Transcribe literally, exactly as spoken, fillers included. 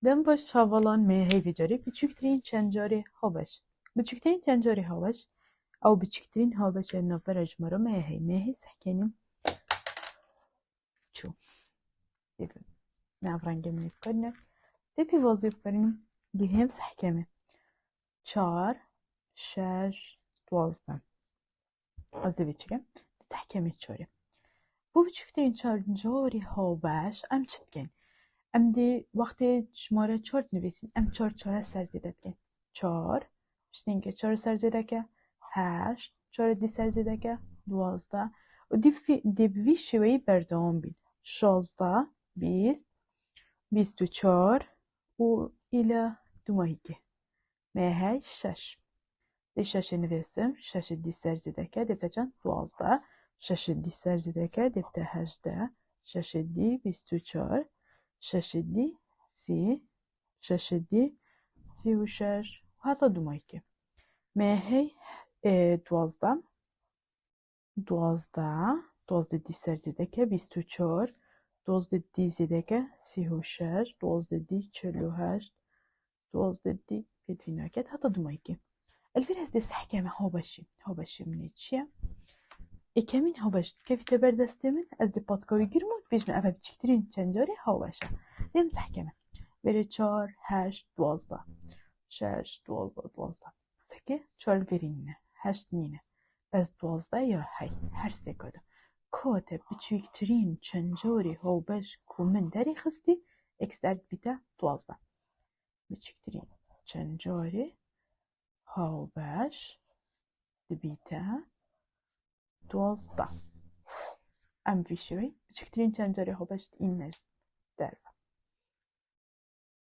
Dem baş çavan, me heyvê carê biçûktirîn çend carê haweş. Biçûktirîn çend carê haweş, ew biçûktirîn haweş e navbera ji me re me heyv. Me heyv sehkenî çû. Nav rengê min bikarîne. Tê pîvazê bikarînim. Gihêm sehkeme. Çar, şeş, duwazdeh. Ez ê vê çikim. Sehkemê çarê. Bo biçûktirîn çend carê haweş em çi dikin? Em dê wextê ji me re çar dinivîsîn, em çar çare ser zêde dikin. Çar, piştînkê çar ser zêde ke, heşt, çar dî ser zêde ke, duwazdeh. Û dê bi vî, dê bi vî şêweyî berdewam bîn. Şazdeh, bîst, bîst û çar û île dumahîkê. Me heyv şeş. Dê şeşê nivîsim, şeşê dî ser zêde ke, dê bite çend? Duwazdeh. Şeşê dî ser zêde ke, dê bite hejdeh. Şeşê dî bîst û çar. Şeşê dî sî. Şeşê dî sî û şeş. Heta dumahîkê. Me heyv, e, duwazdeh. Duwazdeh, duwazdeh dî ser zêde ke, bîst û çar, duwazdeh dî zêde ke, sî û şeş, duwazdeh dî çil û heşt, duwazdeh dî pêdivî nake, heta dumahîkê. Li vir ez dê sehkeme haweşî. Haweşê min ê çi ye? Êkemîn haweş dikevîte ber destê min, ez dê patka wî girim û dibêjim, ev e biçûktirîn çend carê haweş e. Dê em sehkeme. Verê çar, heşt, duwazdeh. Şeş, duwazdeh, duwazdeh. Sekê çar li verî nîne, heşt nîne. Bes duwazdeh ya heyv, her sê kade. Kate biçûktirîn çend carê haweş ku min derêxistî, ekser dibîte duwazdeh. Biçûktirîn çend carê haweş dibîte duwazdeh. Em vî şêweyî biçûktirîn çend carê haweş dîne ji derve.